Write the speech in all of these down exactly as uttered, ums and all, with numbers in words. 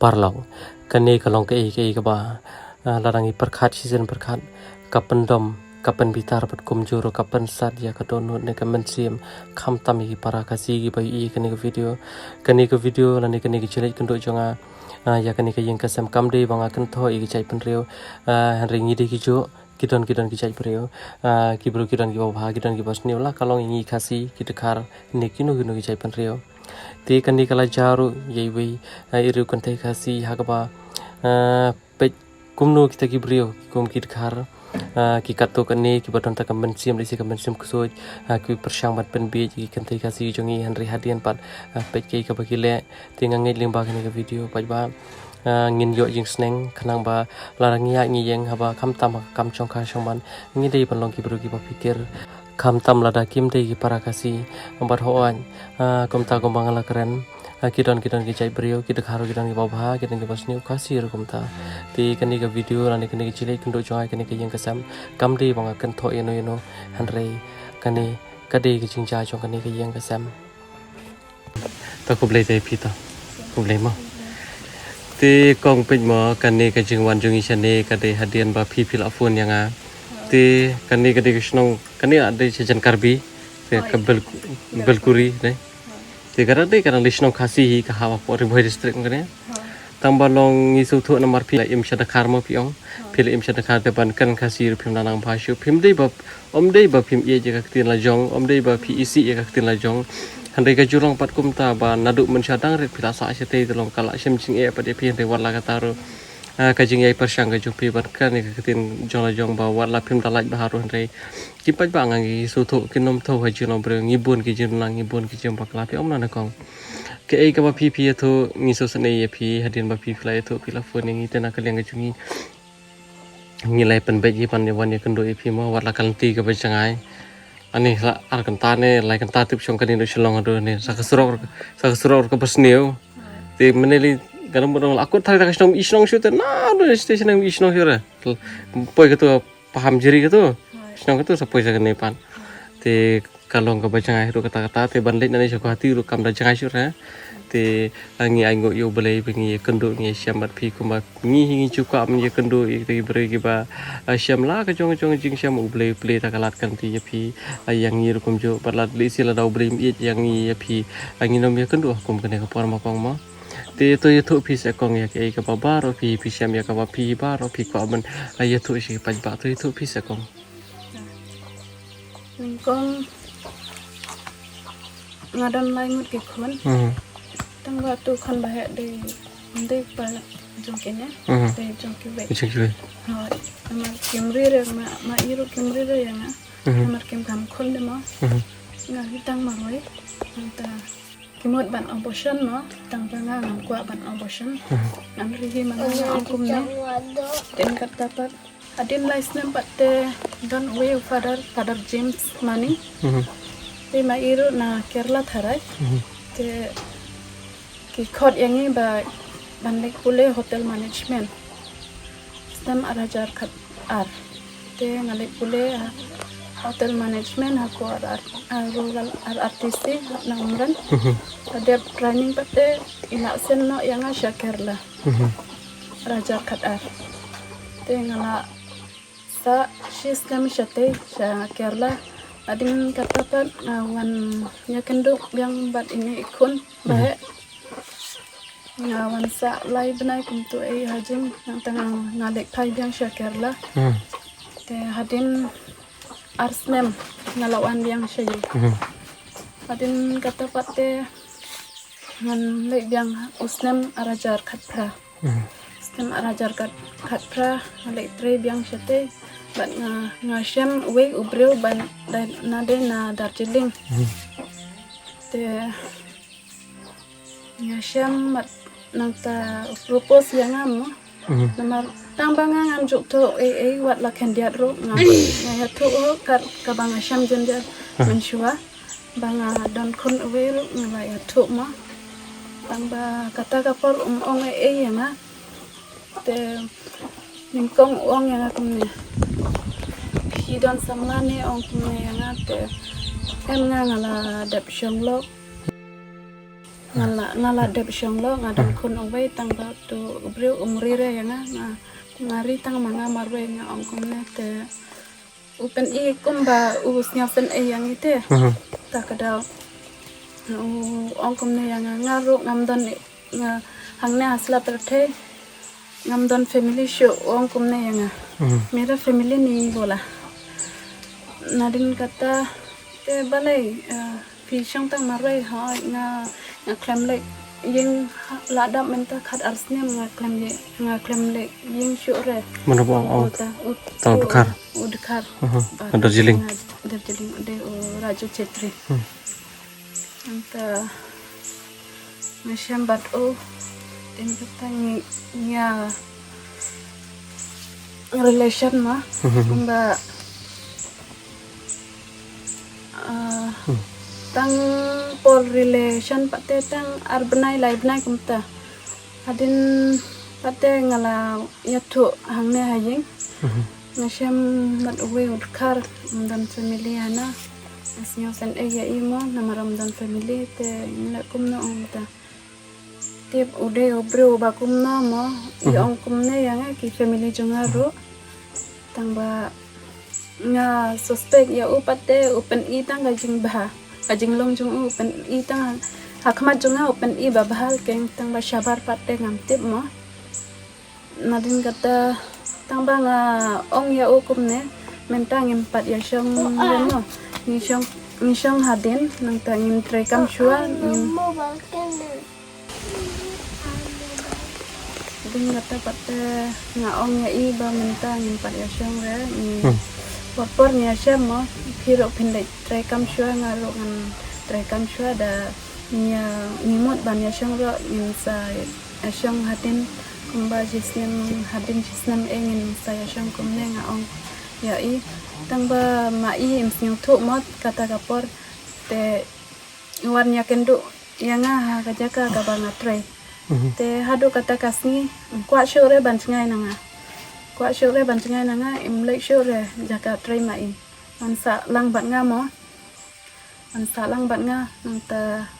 paralok. Kane ka long kaei kaei kaba, ah, lada ngi pyrkhat shisien pyrkhat, ka pyndom, ka pynbitar bad kumjuh ruh ka pynsat ïa ka dohnud ne ka mynsiem, khamtam ïa ki para Khasi kiba ïohi ïa kane ka video. Kane ka video lane kane ka jingïakynduh jong nga, ah, ïa kane ka ïing ka sem kam dei ba nga kynthoh ïa ki jaitbynriew, ah, hynrei ngi dei ki juh, ki don ki don ki jaitbynriew, ah, ki briew ki don kiba bha, ki don kiba sniew, la ka long ïa ngi Khasi, ki Dkhar, ne kino kino ki jaitbynriew. Te kane ka la jia ruh ïa iwei, ah, i riew kynthei Khasi ha kaba, ah, peit kumno kita ki briew, ki kum ki Dkhar, ah, ki katto katne kiba don tang ka mynsiem, lehse ka mynsiem ksuid, ah, ki pyrshang ban pynbieit ïa ki kynthei Khasi jong ngi, hynrei hadien pat, ah, peit kaei kaba ki leh. Te nga ngeit lyngba kane ka video pat ba, ah, ngin ïoh jingsneng khnang ba lada ngi ïaid ngi ïeng haba khamtam ha ka kam shongkha shongman, ngi dei ban long ki briew kiba phikir, khamtam lada kim dei ki para Khasi. Bad hooid, ah, kumta kumba nga la kren, ah, ki don ki don ki jaitbynriew, ki Dkhar ki don kiba bha, ki don kiba sniew, Khasi ruh kumta. Te kane ka video lane kane ka jingïakynduh jong nga ïa kane ka ïing ka sem kam dei ba nga kynthoh ïano ïano, hynrei kane ka dei ka jingjia jong kane ka ïing ka sem. To khublei te phi to. Khublei mo. Te kong, peit mo, kane ka jingwan jong ngi shane ka dei hadien ba phi phi la phone ïa nga. Te kane ka dei ka shnong, kane ka dei sha jan Karbi. Te ka Bel-, Belkuri ne. Te ka dei ka dang dei shnong Khasi hi, ka hap hapoh Ri Bhoi District kane. Tang ba long ngi sngewthuh namar phi la im sha Dkhar mo phi ong. Phi la im sha Dkhar te ban kren Khasi ruh phim da nang bha shuh. Phim dei ba, ym dei ba phim ïeit ïa ka ktien la jong, ym dei ba phi isih ïa ka ktien la jong. Hynrei ka ju long pat kumta ba naduh mynshuwa dang rit phi la sah shatei te long ka la shem jingeh pat ïa phi, hynrei wat la kata ruh, ah, ka jingïai pyrshang ka jong phi ban kren ïa ka ktien jong la jong ba wat la phim da lait bha ruh, hynrei ki paidbah nga ngi sngewthuh, kin ym thew ha jinglong briew, ngi bun ki jinglong, ngi bun ki jingbakla, phi ong na kong. Kaei kaba phi phi ïathuh ngi sngewsynei ïa phi hadien ba phi phi la ïathuh, phi la phone ïa ngi te na ka liang ka jong ngi. Ngi la pynbeit hi ban ïa wan ïakynduh ïa phi mo, wat la ka lynti kaba jngai. Ani la ar kynta ne lai kynta tip shong kane ruh sha long haduh ne sa ka surok, sa ka surok kaba sniew. Te mynne lei ka dang mut ong la kut thari da ka shnong i shnong shuh te na ruh station i shnong shuh re. Poi katu Paham Jri katu. Shnong katu sa poi sa kane pat. Te ka long kaba jngai ruh kata kata, te ban leit nangne sha Guwahati ruh kam da jngai shuh re. Te, ah, ngi ainguh ïa U Blei ba ngi ïakynduh ngi ïashem bad phi kumba ngi hi ngi ju kwah ban ïakynduh ïa kita ki briew kiba, ah, shem la ka jong ka jong ka jingshem, U Blei u plie da ka lad ka lynti ïa phi, ah, ïa ngi ruh kumjuh, bad lada lehse lada U Blei um ïeit ïa ngi ïa phi, ah, ngin ym ïakynduh ha kum kane ka por ma kong mo. Te to ïathuh phi seh kong ïa kaei kaba baroh phi phi shem, ïa kaba phi baroh phi kwah ban, ah, ïathuh sha ki paidbah, to ïathuh phi seh kong. Nyngkong nga don lai ngut ki khun. Mhm. Tang ba tu khun ba heh dei, dei ba jong kine, mhm, dei jong kiwei. Jong kiwei. Hooid. Namar kim ri re ma, ma i ruh kim ri re ïa nga. Mhm. Namar kim kham khun de mo. Mhm. Nga hi tang marwei. Nangta ki mut ban abortion mo, tang ba nga ngam kwah ban abortion. Mhm. Ngan ri hi ma nga ong kumne. Te kata pat hadien lai snem pat te don uwei u father, Father James Mani. Mhm. Te ma i ruh na Kerala tharai. Mhm. Te ki khot ïa ngi ba ban leit pule hotel management. Snem ar hajar khat ar. Te nga leit pule, ah, hotel management ha ko R R, ah, rural R R T C na Umran. Mhm. Hadep training pat te i la send noh ïa nga sha Kerala. Mhm. Ar hajar khat ar. Te nga la sah shi snem shatei sha Kerala. Hadien kata pat nga wan ïakynduh biang bad ine i khun ba heh. Nga wan sah lai bnai kumtu ei ha jing, nangta nga, nga leit phai biang sha Kerala. Hmm. Te hadien ar snem nga la wan biang sha ïing. Hmm. Hadien kata pat te ngan leit biang u snem ar hajar khatphra. Hmm. Snem ar hajar khat, khatphra nga leit trei biang shatei. Bad nga, nga shem uwei u briew ban dei na, dei na Darjeeling. Hmm. Te nga shem bad nangta u propose ïa nga mo. Mhm. Namar tang ba nga ngam ju thuh ei ei wat la khyndiat ruh nga, nga ïathuh ruh kat kaba nga shem jynjar, ah, mynshuwa. Ba nga don khun uwei ruh nga la ïathuh mo. Tang ba kata ka por um ong ei ei ïa nga. Te nyngkong u ong ïa nga kumne, phi don samla ne, ong kumne ïa nga te em nga nga la dep shong lok. Nga la, nga la dep shong lo, nga don khun uwei, tang ba tu u briew um ri re ïa nga, nga, nga ri tang ma nga marwei, nga ong kumne te u pyni kumba u sngewsynei ïa ngi te. Mhm. Ta ka daw u ong kumne ïa nga, nga ruh ngam don, nga hangne ha sla pyrthei ngam don family shuh, u ong kumne ïa nga. Mhm. Mera family nahi bola. Nadin kata te balei, eh, phi shong tang marwei? Hooid, nga, nga khlem leit ïing la dap mynta khat ar snem, nga khlem leit, nga khlem leit ïing shuh re. Mano ba ong, ong? Uta, ut-, ta u dkhar. U dkhar. Mhm. Ba Darjeeling. Nga Darjeeling, u dei u Raju Chetri. Hmm. Anta nga shem bad u, dei kata ngi, ngi ïa relation ma. Mhm. Kumba, ah, hmm, tang por relation pat te tang ar bnai lai bnai kumta. Hadien pat te nga la ïathuh hangne ha ïing. Mhm. Nga shem bad uwei u dkhar, um don family hana. Nga sngewsynei ïa i mo, namar um don family te ngi leh kumno ong ta. Tip u dei u briew ba kumno mo, i ong kumne ïa nga ki family jong nga ruh. Tang ba nga suspect ïa u pat te u pyni tang ka jingbha, ka jinglong jong u, u pyni tang ha khmat jong nga u pyni ba bha keiñ, tang ba shabar pat te ngam tip mo. Nadin kata tang ba nga ong ïa u kumne, mynta ngim pat ïa shong re mo. Ngi shong, ngi shong hadien, nangta ngin trei kam shuwa, ngin. Din kata pat te nga ong ïa i ba mynta ngim pat ïa shong re, ngi por por ngi ïa shem mo, phi ruh phin leit trei kam shuwa, nga ruh ngan trei kam shuwa, da ngi ïa, ngi mut ban ïa shong ruh ngin sa ïa shong hadien, kumba shi snem hadien shi snem eh ngin sa ïa shong kumne, nga ong ïa i. Tang ba ma i im sngewthuh mo kata ka por te i wan ïakynduh ïa nga ha ka jaka kaba nga trei. Mhm. Te haduh kata ka sngi, kwah shuh re ban jngai na nga. Kwah shuh re ban jngai na nga, im leit shuh re jaka trei ma i. Wan sah lang bad nga mo. Wan sah lang bad nga, nangta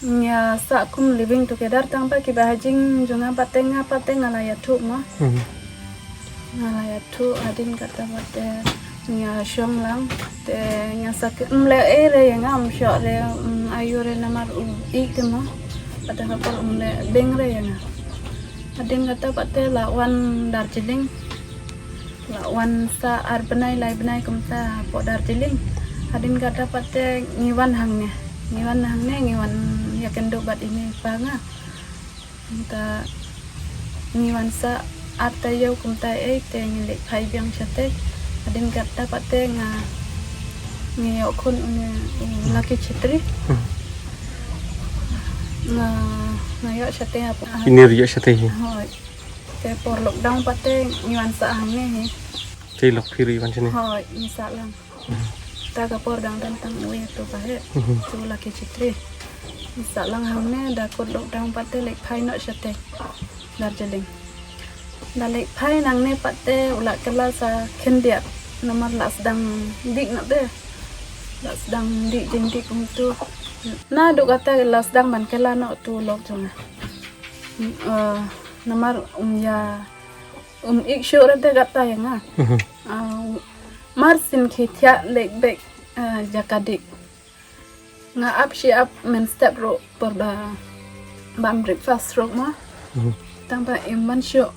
ngi ïa sah kum living together, tang ba kiba ha jing jong nga pat te, nga pat te nga la ïathuh mo. Mhm. Nga la ïathuh hadien kata pat te ngi ïa shong lang. Te ngi ïa sa ki, um leh ei re ïa nga, um shoh re, um aiu re namar u ïeit te mo. Kata ka por um leh beng re ïa nga. Hadien kata pat te la wan Darjeeling. La wan sah ar bnai lai bnai kumta hapoh Darjeeling. Hadien kata pat te ngi wan hangne. Ngi wan hangne, ngi wan ïakynduh bad ine i pa nga. Kumta ngi wan sah ar taïew kumta ei te ngi leit phai biang shatei. Hadien kata pat te nga, ngi ïoh khun une u Lucky Chetri. Hmm. Nga, nga ïoh shatei hapoh. Ine ruh ïoh shatei hi. Hooid. Te por lockdown pat te ngi wan sah hangne hi. Te lok phi ruh i wan shane. Hooid, ngi sah lang. Hmm. Ta ka por dang don tang uwei tu ba he. Hmm. Tu Lucky Chetri. Ngi sah lang hangne, da kut lockdown pat te leit phai noh shatei Darjeeling. Da leit phai nangne pat te u la kylla sa khyndiat. Namar la sdang dih noh te. La sdang dih jingdih kumtu. Naduh kata la sdang ban kylla noh tu lok jong nga. Eh, namar um ïa, um ïeit shuh re te kata ïa nga. Mhm. Ah, mar sien ki thiah leit beit, eh, jaka dih. Nga ap shi ap mynstep ruh por ba, bam breakfast ruh mo. Mhm. Tang ba im wan shuh.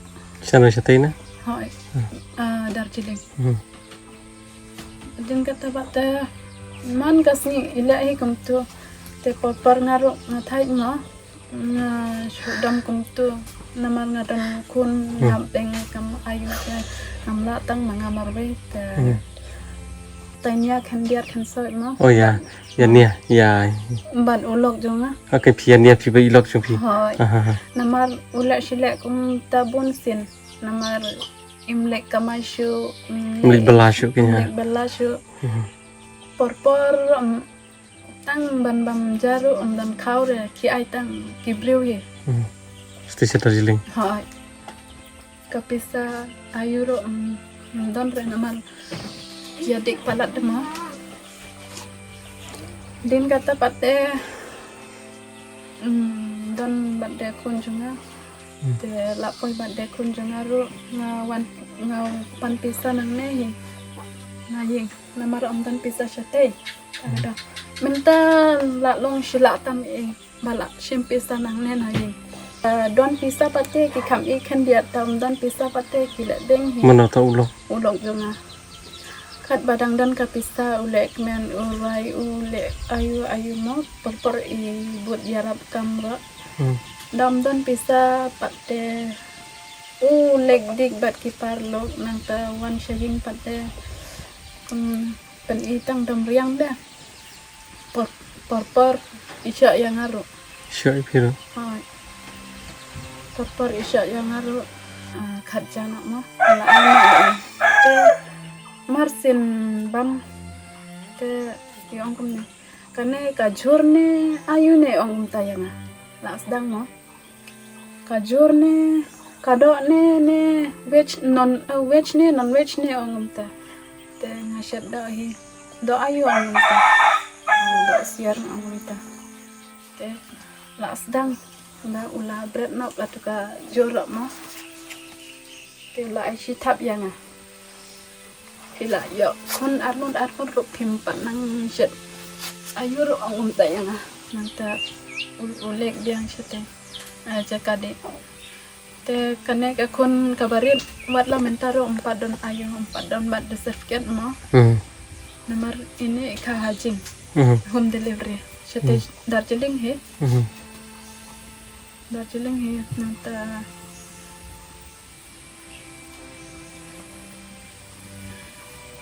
Shano shatei na? Hooid. Hmm. Ah, Darjeeling. Mhm. Din kata pat te man ka sngi i leh hi kumtu. Te por por nga ruh nga thait mo. Nga shu dom kumtu namar nga don khun. Hmm. Ngam deng kam aiu te ngam lah tang ma nga marwei te. Hmm. Te nia khyndiat khynsoit mo. Oh ya, ya nia, ya. Bad u lok jong nga. Okay, phi ya nia phi bad i lok jong phi. Hooid. Aha, aha. Namar u leh shi leh kumta bun sien. Namar im leh kamai shuh, im leh bylla shuh keiñ, ha. Im leh bylla shuh. Mhm. Por por, um, tang ban bam ja ruh, um, ban khaw re, ki ai tang ki briew hi. Hmm. Shatei sha Darjeeling. Hooid. Ka pisa aiu ruh, um, um, don re namar ïa dih palat de mo. Din kata pat te Hmm, don birthday khun jong nga. Hmm. Te la poi birthday khun jong nga ruh nga wan, nga pan pisa nangne hi. Na ïing, namar ym don pisa shatei. Ka dei. Mynta la long shi lah tam eh ba la shim pisa nangne na ïing. Eh, don pisa pat te ki kham ïeh khyndiat, te ym don pisa pat te ki leh beng hi. Mano ta u lok? U lok jong nga. Katba dang don ka pisa u leh kmen, u rwai, u leh aïu aïu mo, por por i bud ïarap kam ruh. Hmm. Da ym don pisa pat te u leh dik bad ki paralok, nangta wan sha ïing pat te, hmm, pyni tang da ym riang de. Por por por i shah ïa nga ruh. Shah ïa phi ruh. Hooid. Por por i shah ïa nga ruh. Ah, khat ja noh mo. La ai noh ïa nga. Te mar sien bam. Te i ong kumne, kane ka jhur ne aïu ne, ong kumta ïa nga. La sdang mo. Ka jhur ne, ka doh ne, ne veg, non, eh, veg ne, non veg ne, ong kumta. Te nga shet doh hi. Doh aïu, ong kumta. Doh siar, ong kumta. Te la sdang. Nda u la bret noh katu ka jhur mo. Te u la ai shi thap ïa nga. Phi la ïoh khun arngut arngut ruh phim pat nang shet aïu ruh, ong kumta ïa nga. Nangta u, u leh biang shatei. Ah, jaka dei. Te kane ka khun kaba rit wat la mynta ruh ym pat don aïu, ym pat don birth certificate mo. Hmm. Namar ine i kha ha jing. Hmm. Home delivery. Shatei. Hmm. Darjeeling hi. Hmm. Darjeeling hi nangta.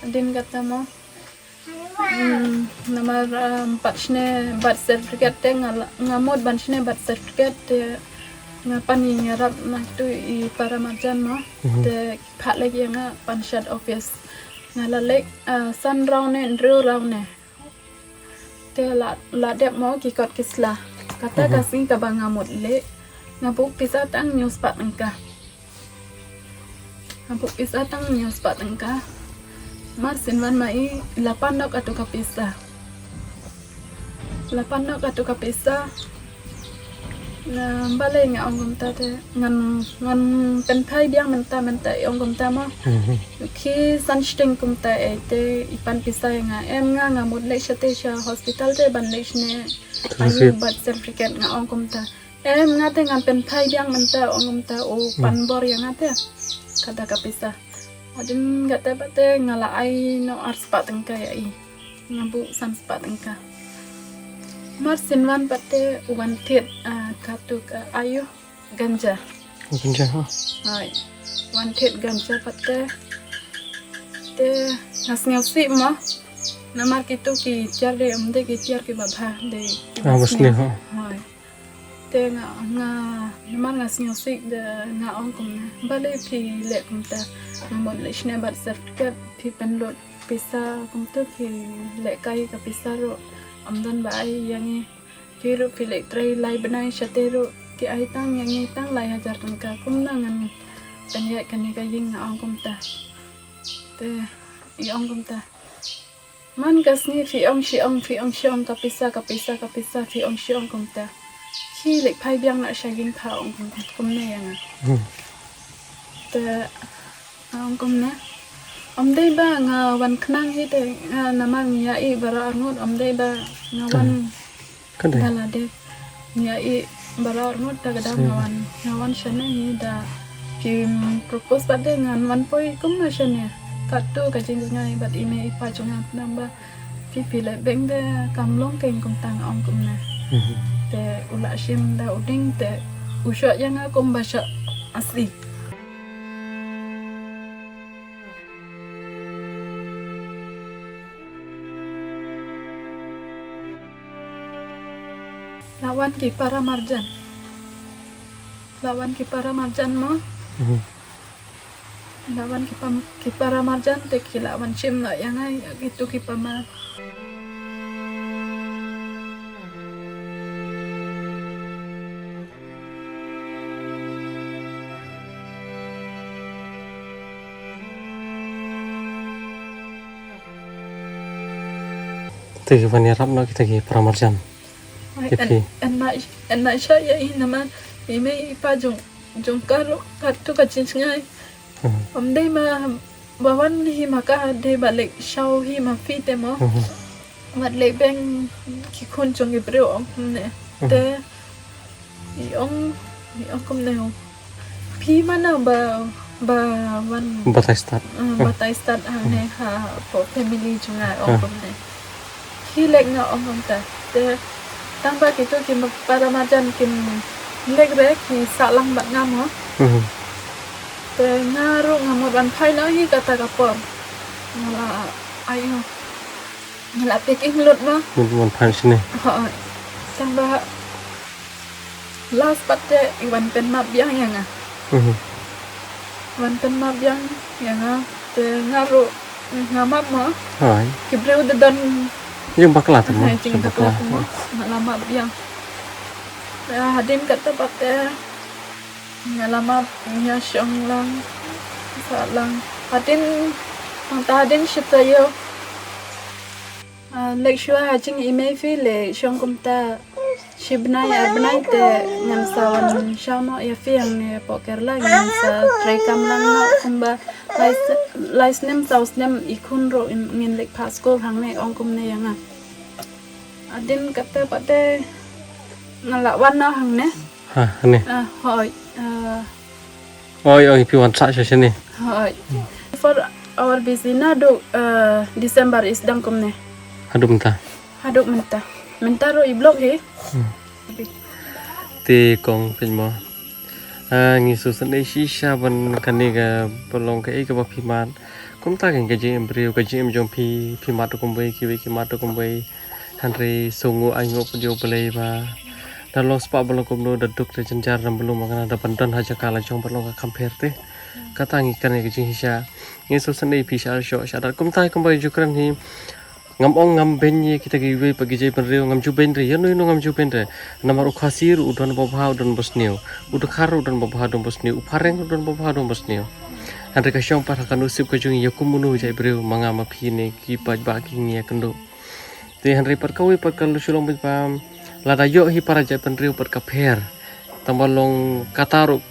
Hadien kata mo. Hmm, namar, um, pat shne birth certificate te nga la, nga mut ban shne birth certificate te nga pan ïarap na kitu i para marjan mo. Mhm. Te phah leit ïa nga Panchayat office. Nga la leit, uh, san round ne hynriew round ne. Te la, la dep mo ki kot ki sla. Kata ka, mhm, sngi kaba nga mut leit, nga buh pisa tang hynñiew spah tyngka. Nga buh pisa tang hynñiew spah tyngka. Mar sien wan ma i la pan noh katu ka pisa. La pan noh katu ka pisa. Na balei nga ong kumta te, ngan, ngan pynphai biang mynta, mynta i ong kumta mo. Mhm. Ki san shiteng kumta, eh, te i pan pisa ïa nga. Em, nga, nga mut leit shatei sha hospital te ban leit shne aïu birth certificate, nga ong kumta. Em, nga te ngan pynphai biang mynta, ong kumta, u, hmm, pan bor ïa nga te. Kata ka pisa. Hadien kata pat te nga la ai noh ar spah tyngka ïa i. Nga buh san spah tyngka. Mar sien wan pat te u wan thied, ah, katu ka aïu, ganja. Ganja, ha? Hooid. Wan thied ganja pat te. Te nga sngewsih mo. Namar kitu ki tiar de ym dei ki tiar kiba bha, dei kiba, ah, ba sniew, sniew, ha. Hooid. Te nga, nga, namar nga sngewsih de nga ong kumne, balei phi leh kumta? Nga mut leit shne birth certificate, phi pynlut pisa kumta, phi lehkai ka pisa ruh ym don ba ai ïa ngi. Phi ruh phi leit trei lai bnai shatei ruh ki ai tang ïa ngi tang lai hajar tyngka, kumno ngan pynïaid kane ka ïing, nga ong kumta. Te i ong kumta, man ka sngi phi ong shi ong, phi ong shi ong, ka pisa, ka pisa, ka pisa, phi ong shi ong kumta. Phi leit phai biang noh sha ïing pha, ong kumta, kumne ïa nga. Hmm. Te nga ong kumne, ym dei ba nga wan khnang hi te, nga, namar ngi ïa i baroh arngut, ym dei ba nga wan, hmm, ka dei. Ba la dei. Ngi ïa i baroh arngut, ta ka daw nga wan, nga wan shane hi da ki propose pat de ngan wan poi kumno shane. Katu ka jingjngai bad i mei i pa jong nga, namar ba phi, phi leh beng de kam long keiñ kumta, nga ong kumne. Mhm. Te u la shim da u ding te u shoh ïa nga kumba shoh asi. La wan ki para marjan. La wan ki para marjan mo. Mhm. La wan ki pam-, ki para marjan te ki la wan shim noh ïa nga ïa kitu ki pamar. Kita ki ban ïarap noh kita ki para marjan. Ai, Ïa phi. An, an ma, an ma sha ïa i namar i mei i pa jong, jong ka ruh katto ka jingshngaiñ. Hmm. Ym dei ma ba wan hi ma ka dei ba leh shaw hi ma phi te mo. Hmm. Wat leh beng ki khun jong i briew ong kumne. Hmm. Te i ong, i ong kumne ong. Phi mano ba, ba wan batai stad. Ah, hmm, batai stad hangne ha po family jong nga ong kumne. Phi leh nga ong kumta. Te tang ba kito ki ma-, para marjan kim leh re ki sah lang bad nga mo. Hmm. Te nga ruh nga mut wan phai noh hi kata ka por. Nga la ai u. Nga la packing lut mo. Mut wan phai shane. Ha. Tang ba last pat te i wan pynmap biang ïa nga. Mhm. Wan pynmap biang ïa nga. Te nga ruh nga map mo. Hai. Ki briew da don. Jing bakla te mo. Hai, jing bakla te mo. Nga la map biang. Te hadien kata pat te nga la map, nga shong lang, sah lang. Hadien, nangta hadien shi taïew. Ah, leh shuwa ha jingim i mei phi leh shong kumta shi bnai ar bnai te ngan sa wan shaw noh ïa phi hangne hapoh Kerala, ngan sa trei kam lang noh kumba lai s-, lai snem saw snem i khun ruh ngin leh pass skul hangne ong kumne ïa nga. Hadien kata pat te nga la wan noh hangne. Ha, hangne. Ah, hooid. Ah. Oi, oi, phi wan sah sha shane. Hooid. For our busy naduh, ah, December i sdang kumne. Haduh mynta. Haduh mynta. Mynta ruh i block hi. Hmm. Te kong pyn mo. Ah, ngi sngewsynei shisha ban kane kaba long kaei kaba phi mad. Kumta kein ka jingim briew, ka jingim jong phi, phi mad kumwei, kiwei ki mad kumwei. Hynrei sngew ainguh pat ïa U Blei ba da long spah ba long kumno, da duk da jynjar da mlung makna, da ban don ha jaka la jong ba long ka kham pher te. Kata ngi kane ka jingshisha. Ngi sngewsynei phi sha shoh sha dat kumta kumba ju kren hi. Ngam ong ngam beiñ ïa kita kiwei pat ki jaitbynriew, ngam ju beiñ re, ïano ïano ngam ju beiñ re. Namar u Khasi ruh u don babha u don basniew. U Dkhar ruh u don babha u don basniew. U Phareng ruh u don babha u don basniew. Hynrei ka shong pat ha ka nusip ka jong ngi ïa kumno jait briew ma nga ma phi ne ki paidbah ki ngi ïakynduh. Te hynrei pat kawei pat ka shu long beit ba lada ïoh hi para jaitbynriew pat ka pher. Tang ba long kata ruh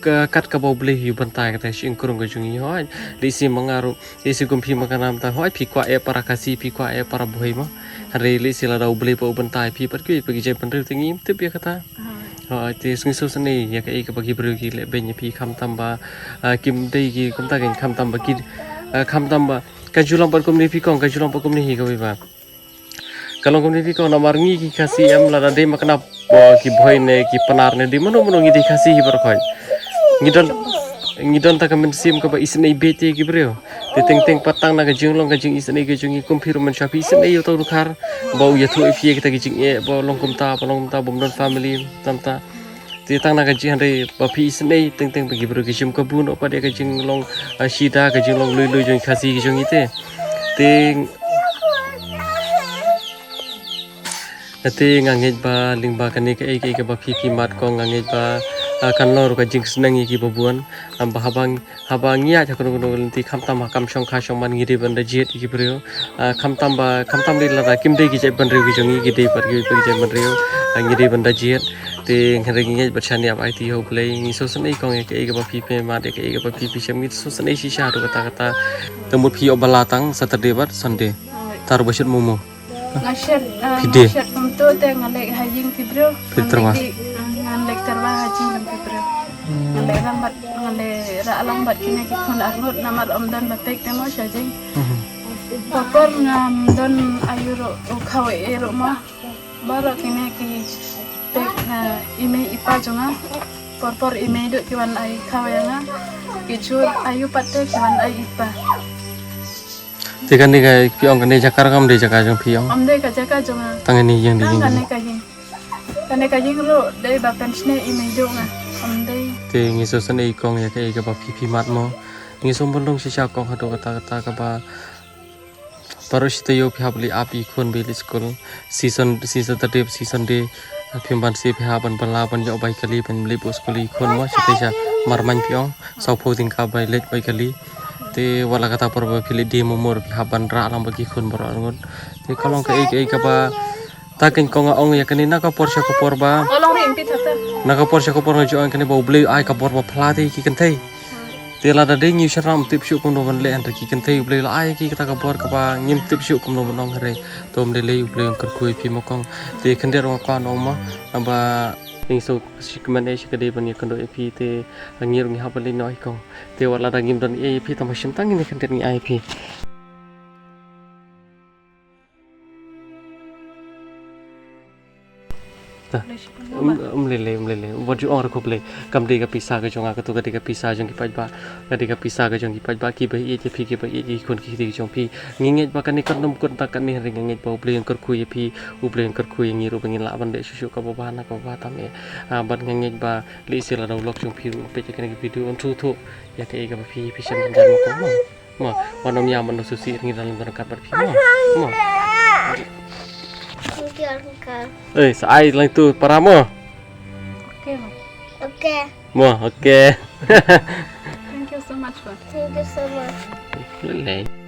ka kat kaba U Blei hi u bynta kata shi ïing krung ka jong ngi hooid. Lehse ma nga ruh, lehse kum phi ma ka nam ta hooid phi kwah eh para Khasi phi kwah eh para Bhoi ma. Hynrei lehse lada U Blei pat u bynta phi pat kiwei pat ki jaitbynriew te ngim tip ïa kata. Hooid, te ngi sngewsynei ïa kaei kaba ki briew ki leh beiñ ïa phi khamtam ba, ah, kim dei ki kumta kein khamtam ba ki, ah, khamtam ba ka ju long pat kumne phi kong, ka ju long pat kumne hi kawei ba. Ka long kumne phi kong namar ngi ki Khasi em lada dei makna, oh, ki Bhoi ne ki Pnar ne dei mano mano ngi dei Khasi hi baroh khoit. Ngi don, ngi don ta ka mynsiem kaba isynei beit ïa ki briew. Te teng teng pat tang na ka jinglong ka jingisynei ka jong ngi kum phi ruh mynshuwa phi isynei ïa uta u Dkhar ba u ïathuh ïa phi ïa kita ki jingeh ba long kumta ba long kumta bym don family tam ta. Te tang na ka jing hynrei ba phi isynei teng teng ba ki briew ki shim kabu noh pat ïa ka jinglong, ah, shida ka jinglong lui lui jong Khasi ki jong ngi te. Te, te nga ngeit ba lyngba kane kaei kaei kaba phi phi mad kong nga ngeit ba, ah, kan long ruh ka jingsneng ïa kiba bun, ah, ba haba Haba ngi ïaid ha kano kano ka lynti khamtam ha kam shongkha shongman ngi dei ban da jied ïa ki briew. Ah, khamtam ba, khamtam dei lada kim dei ki jaitbynriew ki jong ngi ki dei pat ki, ki jaitbynriew. Ah, ngi dei ban da jied. Te ngi dei ngi ngeit bad shaniah ba aiti ha U Blei ngi sngewsynei kong ïa kaei kaba phi phi mad ïa kaei kaba phi phi shem ngi sngewsynei shisha haduh katta katta. Te mut phi ïoh ba la tang Saturday bad Sunday. Tar ba shit momo. Nga shet, ah, phi nga dei shet kumto te nga leh ha ïing ki briew. Phi ngan leh tyrwa. Ki, ah, ngan leh tyrwa ha ïing ki briew. Hmm. Nga leh lang bad, nga leh rah lang bad kine ki khun arngut namar ym don ba peit te mo sha ïing. Hmm. Por por ngam don aïu ruh u khaw ei ruh mo. Baroh kine ki peit na i mei i pa jong nga. Por por i mei duh ki wan ai khaw ïa nga. Ki jur aïu pat te ki wan ai i pa. Te kane ka phi ong kane jaka ruh kam dei jaka jong phi ong. Ym dei ka jaka jong nga. Tang kane ïing dei. Tang ïing kane dei. Ka ïing. Kane ka ïing ruh dei ba pynshne i mei duh nga. Ym dei. Te ngi sngewsynei kong ïa kaei kaba phi phi mad mo. Ngi sngewbha long shisha kong haduh katta katta kaba. Baroh shi taïew phi hap leit ap i khun ba leit skul. Shi Sun-, shi Saturday, shi Sunday. Phim banse phi hap ban bylla ban ïoh bai kali ban leit buh skul ïa ki khun mo, shi taïew sha marmaiñ phi ong, sawphew tyngka bai leit bai kali. Te wat la katta por ba phi leit die mo mo phi hap ban rah lang bad ki khun baroh arngut. Te ka long kaei kaei kaba Ta kane ka nga ong ïa kane na ka por sha ka por ba. Oh, long ring ti thata. Na ka por sha ka por nga ju ong kane ba U Blei ai ka bor ba phla te ki kynthei. Te lada dei ngi shynrang ym tip shuh kumno ban leh hynrei ki kynthei U Blei la ai ki kata ka bor kaba ngim tip shuh kumno ban ong hynrei. To ym dei lei, U Blei un kyrkhu ïa phi ma kong. Te khyndiat nga kwah ong ma ba ring so shi kmen eh shi ka dei ban ïa kynduh ïa phi te ngi ruh ngi hap ban leit noh hi kong. Te wat lada ngim don eh ïa phi tang ba shim tang ngin ïa khyndiat ngi ai ïa phi. Ta. Um, um lele, um lele. Wat ju ong ruh khublei. Kam dei ka pisa ka jong nga, katu ka dei ka pisa jong ki paidbah. Ka dei ka pisa ka jong ki paidbah, kiba ïeit ïa phi, kiba ïeit ïa ki khun ki kti jong phi. Ngi ngeit ba kane kan ym kut tang kane, hynrei nga ngeit ba U Blei un kyrkhu ïa phi, U Blei un kyrkhu ïa ngi ruh ba ngin lah ban leh shuh shuh kaba bha na kaba bha tam eh. Ah, bad nga ngeit ba lehse sila da u lok jong phi ruh peit ïa kane ka video un sngewthuh ïa kaei kaba phi, phi shem jynjar ma ko mo. Mo, wan ym ïa, wan ym sngewsih, ngi dang don ryngkat bad phi mo. Mo. Thank you, Uncle. Eh, sa ai lang tu para mo. Okay, mo. Okay. Mo, okay. Thank you so much, mo. Thank you so much. Lele.